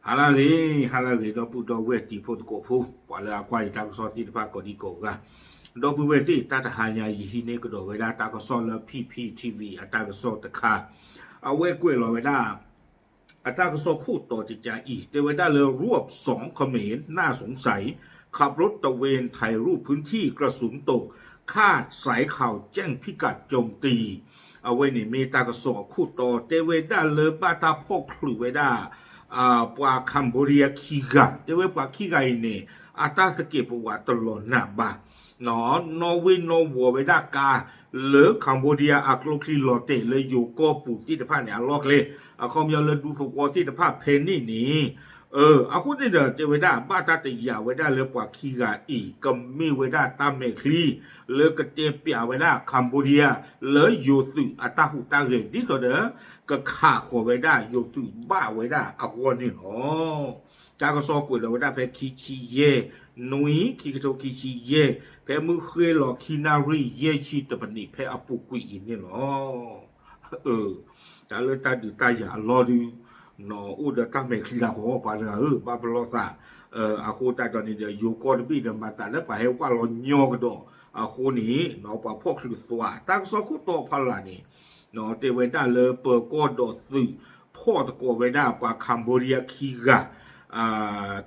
ဟါလၢအဂ့ၤ, ဟါလၢအဂ့ၤ ဒီပုၢ်ဒီဝဲၢ်တံၤဖိသကိးဖိ, ပှၤလၢအကွၢ်ယတၢ်ကစီၣ်သ့ၣ်တဖၣ်ကိးဒံကိးဂၤ, ဒီပုၢ်ဝဲၢ်သ့ၣ် တၢ်တဟါညါ ယဟံးန့ၢ်ကဒီးဝဲဒၣ်တၢ်ကစီၣ်လၢ P P T V အတၢ်ကစီၣ်တခါ, အဝဲကွဲးလီၤဝဲဒၣ် အတၢ်ကစီၣ်ခိၣ်တီတကါအံၤ တဲဝဲဒၣ်လၢ รวบสองเขมรน่าสงสัย ขับรถตระเวนถ่ายรูปพื้นที่กระสุนตก คาดสายข่าวแจ้งพิกัดโจมตี အဝဲန့ၣ်မ့ၢ်တၢ်ကစီၣ်အခိၣ်တီ တဲဝဲဒၣ်လၢဘၣ်တၢ်ဖီၣ်ချုးဝဲဒၣ် ပှၤ Cambodia ခံဂၤ, တဲဝဲပှၤခံဂၤအံၤန့ၣ် အတၢ်သကဲးပဝးတလီၤနးဘၣ်, နီၣ်ဝ့ၣ်နီၣ်ဝီၤဝဲဒၣ်ကါ လၢ Cambodia အကျိချံလီၤတဲာ်လၢယိၤကီၢ်ပူၤသ့ၣ်တဖၣ်န့ၣ် အလီၢ်ကျဲ, အခီပညီလၢဒူသဝီသ့ၣ်တဖၣ်ဖဲန့ၣ်န့ၣ်, အဃိန့ၣ်ဒီး တဲဝဲဒၣ်ဘၣ်တၢ်တယာ်ဝဲဒၣ်လၢပှၤခံဂၤအံၤ ကမ့ၢ်ဝဲဒၣ်တၢ်မဲာ်ချံ လၢကတဲပျးဝဲဒၣ် Cambodia လၢယိၤသုးအတၢ်ဟူးတၢ်ဂဲၤ ဒ်သိးဒီး ကခးဃီၤဝဲဒၣ်ယိၤသုးဘၣ်ဝဲဒၣ်အဂီၢ်န့ၣ်လီၤ. တၢ်ကစီၣ်ကွဲးလီၤဝဲဒၣ်ဖဲခံဆံယဲၢ် နွံ ခံကထိခံဆံယဲၢ် ဖဲမုၢ်ဃ့ၢ်လီၤခံနၣ်ရံၣ်ယဲၢ်ဆံတပနံး ဖဲအပူၤကွံာ်အံၤန့ၣ်လီၤ. တၢ်လၢတၢ်ဒုးတၢ်ယၤအလီၢ်ဒုး နီၣ်အိၣ်ဒီးတၢ်မဲာ်ချံတၢ်ဃီ ပှၤတဂၤဧၢ ဘၣ်ပလီၢ်သး, အဃိသတးဒီးန့ၣ်ဒီး ယိၤကီၢ်တဘ့ၣ်ဒီးမၤသးလၢပှၤဟဲဝၢ်လီၤညီကဒီးအဃိန့ၣ် ပှၤဖီၣ်ချုးသွး တၢ်ကစီၣ်ခိၣ်တီဖီလာ်န့ၣ် တဲဝဲဒၣ်လၢပၢၤကီၢ်ဒီးသုး ဖီၣ်သကိးဝဲဒၣ်ပှၤ Cambodia ခံဂၤ,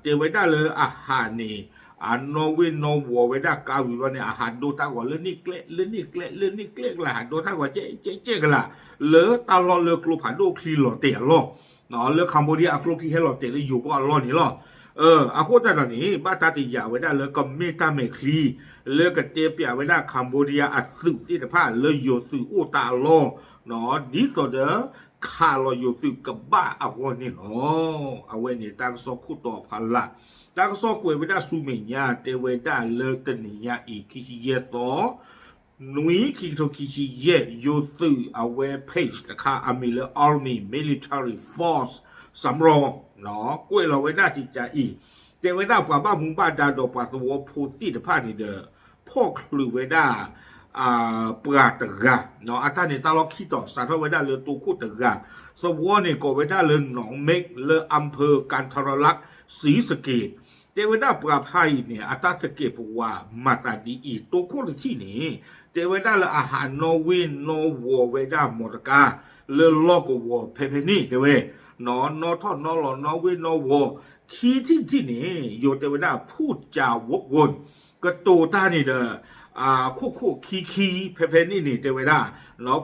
တဲဝဲဒၣ်လၢအဟးန့ၣ် အနီၣ်ဝ့ၣ်နီၣ်ဝီၤဝဲဒၣ်ကါဝံၤဘျီန့ၣ် အဟးဒိတၢ်ဂီၤလၢန့ၣ်ကျဲ လၢန့ၣ်ကျဲ လၢန့ၣ်ကျဲကလၢ ဟးဒိတၢ်ဂီၤကဲကဲကလၢ လၢတၢ်လီၢ်လၢကျိဖးဒိၣ်ချံလီၤတဲာ်အလီၢ်, လၢ Cambodia အကျိချံဟဲလီၤတဲာ်လၢယိၤကီၢ်အလီၢ်န့ၣ်လီၤ. အဃိသတးဒီးန့ၣ် ဘၣ်တၢ်တယာ်ဝဲဒၣ်လၢကမ့ၢ်တၢ်မဲာ်ချံ လၢကတဲပျးဝဲဒၣ် Cambodia အသုးသ့ၣ်တဖၣ်လၢယိၤသုးအိၣ်တၢ်အလီၢ်, ဒ်သိးဒီး ခးလီၤယိၤသုးကဘၣ်အဂီၢ်န့ၣ်လီၤ. အဝဲန့ၣ်တၢ်ကစီၣ်ခိၣ်တီဖီလာ်, တၢ်ကစီၣ်ကွဲးဝဲဒၣ်ဆူမဲာ်ညါ တဲဝဲဒၣ်လၢတနံၤညါအံၤ ခံဆံယဲၢ်သီ နွံ ခံကထိခံဆံယဲၢ် ယိၤသုးအဝဲ page တခါအမံၤလၢ Army Military Force စၤမရီ ကွဲးလီၤဝဲဒၣ်တကါအံၤ, တဲဝဲဒၣ်ပှၤဘၣ်မူဘၣ်ဒါဒီးပှၤသဝီဖိသ့ၣ်တဖၣ်န့ၣ်ဒီး ဖီၣ်ချုးဝဲဒၣ် ပှၤတဂၤ, အတၢ်န့ၣ်တၢ်လီၢ်ခံတီၤ စးထီၣ်ဝဲဒၣ်လၢတိခိၣ်တဂၤ, သဝီန့ၣ်ကိးဝဲဒၣ်လၢ နီၣ်မဲး လၢ အၣ်ဖၢၣ် ကၣ်ထရလး စံစက့း, တဲဝဲဒၣ်ပှၤဖါအံၤန့ၣ် အတၢ်သကဲးပဝးမၤသးဒ်အံၤ တိခိၣ်တထံၣ်န့ၣ် တဲဝဲဒၣ်လၢအဟးနီၣ်ဝ့ၣ်နီၣ်ဝီၤဝဲဒၣ်မီတကါ လၢလီၢ်ကဝီၤဖဲဖဲန့ၣ် တဲဝဲ, နီၣ်ထီၣ်နီၣ်လီၤနီၣ်ဝ့ၣ်နီၣ်ဝီၤ, ခံထံၣ်တထံၣ်န့ၣ် ယိၤတဲဝဲဒၣ် ဖူၣ်ကၠၤဝိးဝိၣ် ကတိၤတၢ်န့ၣ်ဒီး ခိၣ်ခိၣ်ခံခံ ဖဲဖဲန့ၣ်န့ၣ် တဲဝဲဒၣ်,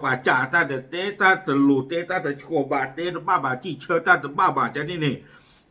ပှၤကၠးတၢ်ဒီးတဲတၢ်တလိၤ တဲတၢ်တဆှီဘၣ် တဲတဘၣ်ဘၣ် စံးဆၢတၢ်တဘၣ်ဘၣ် ကန့ၣ်န့ၣ်,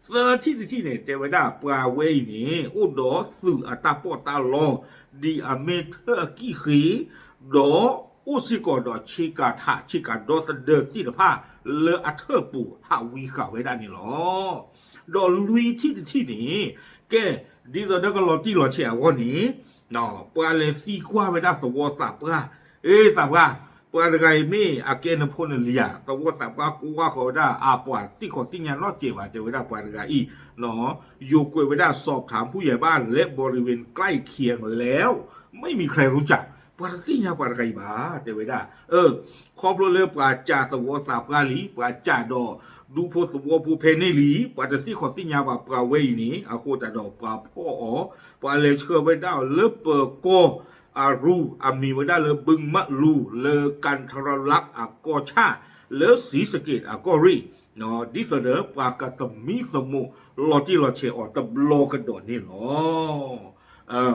သၢထံၣ်တထံၣ်န့ၣ် တဲဝဲဒၣ်ပှၤဝဲအံၤန့ၣ် အိၣ်ဒီးသုးအတၢ်ပီးတၢ်လီ ဒ်အမ့ၢ်ထၢၣ်အကံၣ်ဃ့ ဒီးအိၣ်စ့ၢ်ကီးဒီးဆ့ကၤထး ဆ့ကၤဒီသဒၢသ့ၣ်တဖၣ် လၢအထၢၣ်ပူၤဟးဝံဃာ်ဝဲဒၣ်န့ၣ်လီၤ. ဒီးလွံၢ်ထံၣ်တထံၣ်န့ၣ် ကဲ ဒ်သိးဒီးကလီၤတံၢ်လီၤဆဲးအဂီၢ်န့ၣ် ပှၤလဲၤသံကွၢ်ဝဲဒၣ်သဝီသးပှၢ်, အ့ သးပှၢ်, ပှၤတဂၤအံၤမ့ၢ်အကဲနဖိနလံၤဧါ, သဝီသးပှၢ်ကွၢ်ဃီၤဝဲဒၣ် အပှၤသ့ၣ်ခီၣ်သ့ၣ်ညါနီတစဲးဘၣ် တဲဝဲဒၣ်ပှၤတဂၤအံၤ, ယိၤကွဲးဝဲဒၣ် สอบถามผู้ใหญ่บ้านและบริเวณใกล้เคียงแล้ว ไม่มีใครรู้จัก ပှၤတသ့ၣ်ညါပှၤတဂၤအံၤဘၣ် တဲဝဲဒၣ်, အ ခီဖျိလၢပှၤကၠးသဝီသးပှၢ်လံ, ပှၤကၠးဒီးဒူဖိသဝီဖိဖဲန့ၣ်လံ, ပှၤတသ့ၣ်ခီၣ်သ့ၣ်ညါဘၣ်ပှၤဝဲအံၤန့ၣ်, အဃိသတးဒီးပှၤဖီၣ်အီၤ, ပှၤလဲၤဆှၢဝဲဒၣ်အီၤလၢပၢၤကီၢ်အရူၢ် အမံၤဝဲဒၣ်လၢ ဘုမၣ်လူ လၢကၣ်ထရလးအကီၢ်ဆၣ် လၢစံစက့းအကီၢ်ရ့ၣ်, ဒ်သိးဒီးပှၤကသမံသမိးလီၤတံၢ်လီၤဆဲးအီၤတဘျီကဒီးန့ၣ်လီၤ.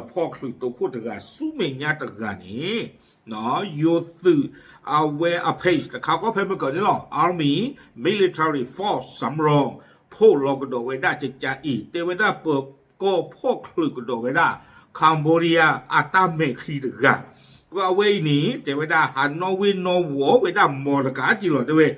ဖီၣ်ချုးတိခိၣ်တဂၤဆူမဲာ်ညါတဂၤန့ၣ် ယိၤသုးအဝဲအ page တခါဃီဖဲမုၢ်ကၢၤန့ၣ်လီၤ. Army Military Force စၤမရီ ဖီၣ်လီၤကဒီးဝဲဒၣ်ကကါအံၤ တဲဝဲဒၣ်ပၢၤကီၢ်ဖီၣ်ချုးကဒီးဝဲဒၣ် Cambodia အတၢ်မဲာ်ချံတဂၤ, ပှၤဝဲအံၤန့ၣ် တဲဝဲဒၣ်ဟးနီၣ်ဝ့ၢ်နီၣ်ဝီၤဝဲဒၣ်မီတကါက့ၤလီၤ တဲဝဲ,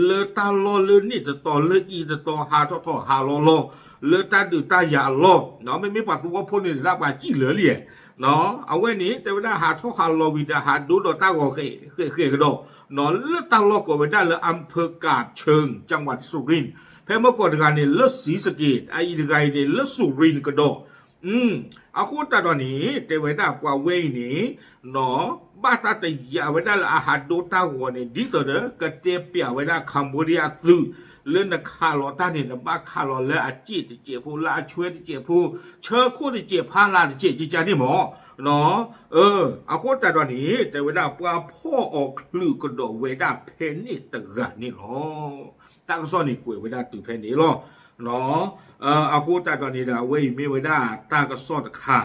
လၢတၢ်လီၢ်လၢန့ၣ်တတီၤလၢအံၤတတီၤ ဟးထီၣ်ထီၣ်ဟးလီၤလီၤ လၢတၢ်ဒုးတၢ်ယၤအလီၢ်, မ့မ့ၢ်ပှၤသဝီဖိန့ၣ် ဒၣ်ပှၤစံၣ်လၢာ်လံ, အဝဲန့ၣ် တဲဝဲဒၣ်ဟးထီၣ်ဟးလီၤဝံၤဒီး ဟးဒိဒီးတၢ်ဂီၤဃဲးဃဲးကဒီး, လၢတၢ်လီၢ်ကိးဝဲဒၣ်လၢ อำเภอกาบเชิง จังหวัดสุรินทร์ ဖဲမုၢ်ကီၢ်တဂၤန့ၣ် လၢစံစက့း, အအံၤတဂၤအံၤန့ၣ် လၢสุรินทร์ကဒီး, အဃိသတးဒီးန့ၣ် တဲဝဲဒၣ်ပှၤဝဲအံၤန့ၣ် ဘၣ်တၢ်တယာ်ဝဲဒၣ်လၢအဟးဒိတၢ်ဂီၤန့ၣ် ဒ်သိးဒီး ကတဲပျးဝဲဒၣ် Cambodia အသုး လၢနခးလီၤတၢ်န့ၣ် နဘၣ်ခးလီၤလၢအစ့ၣ်တစဲးဖိ လၢအဆွဲတစဲးဖိ ဆၢခိၣ်တစဲး ဖးလၢ်တစဲး ကကန့ၣ်မး အဃိသတးဒီးန့ၣ် တဲဝဲဒၣ်ပှၤဖီၣ်အီၤချုးကဒီးဝဲဒၣ်ဖဲန့ၣ်တဂၤန့ၣ်လီၤ. တၢ်ကစီၣ်န့ၣ်ကွဲးဝဲဒၣ်တုၤဖဲန့ၣ်လီၤ. အဃိသတးဒီးန့ၣ်ဒီး အဝဲအံၤမ့ၢ်ဝဲဒၣ်တၢ်ကစီၣ်တခါ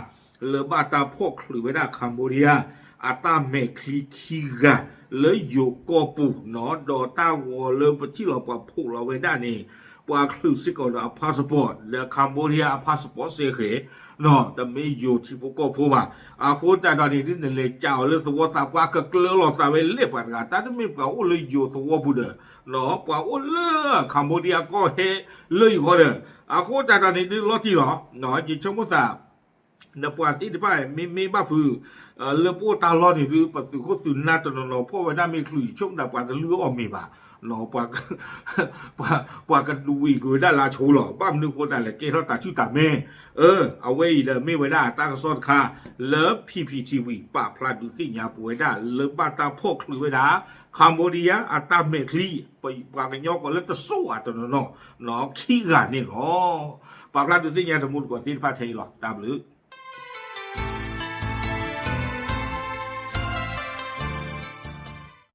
လၢဘၣ်တၢ်ဖီၣ်ချုးဝဲဒၣ် Cambodia အတၢ်မဲာ်ချံခံဂၤ လၢယိၤကီၢ်ပူၤ ဒီးတၢ်ဂီၤလၢပထံၣ်လီၤပှၤဖီၣ်လီၤဝဲဒၣ်န့ၣ် ပှၤချုးစ့ၢ်ကီးဒီးအ passport ဒီး Cambodia အ passport စ့ၢ်ကီး တမ့ၢ်ယိၤထံဖိကီၢ်ဖိဘၣ်. အဃိသတးဒီးန့ၣ်ဒုး နလဲၤကးအီၤလၢသဝီသးပှၢ် ကကျၢလီၤသးဝဲလၢပှၤတဂၤ တၢ်တမ့ၢ်ပှၤအိၣ်လၢယိၤသဝီပူၤဒီး ပှၤအိၣ်လၢ Cambodia ကီၢ်ဟဲလၢယဂီၢ်ဒီး အဃိသတးဒီးန့ၣ်ဒုး လီၤတံၢ်လီၤ. ယဆိကမိၣ်သး နပှၤသ့ၣ်တဖၣ် မ့မ့ၢ်ဘၣ်ဖုး လၢပအိၣ်တၢ်လီၢ်န့ၣ်ဒုး ပသုးခိၣ်သုးနၢ်တနီၤနီၤ ဖီၣ်ဝဲဒၣ်မ့ၢ်ချုး ယဆိကမိၣ်သးပှၤတလုၢ်အီၣ်မ့ၤဘၣ် ပှၤကဒုးဝံၤက့ၤဝဲဒၣ်လၢအဆိလီၤ. ဘၣ်မနုၤအဃိသတးလဲၣ် ကဲထီၣ်တၢ်ဆူၣ်တၢ်မဲ အဝဲအံၤဒီးမ့ၢ်ဝဲဒၣ်တၢ်ကစီၣ်တခါ လၢ P P T V ပာ်ဖျါဒုးသ့ၣ်ညါပဝဲဒၣ် လၢဘၣ်တၢ်ဖီၣ်ချုးဝဲဒၣ် Cambodia အတၢ်မဲာ်ချံ ပှၤကညီကိးလၢတစိၢ်အတနီၤနီၤ ခံဂၤန့ၣ်လီၤ. ပာ်ဖျါဒုးသ့ၣ်ညါတမူတကိးသ့ၣ်တဖၣ်ထဲအံၤလီၤ. တၢ်ဘျုး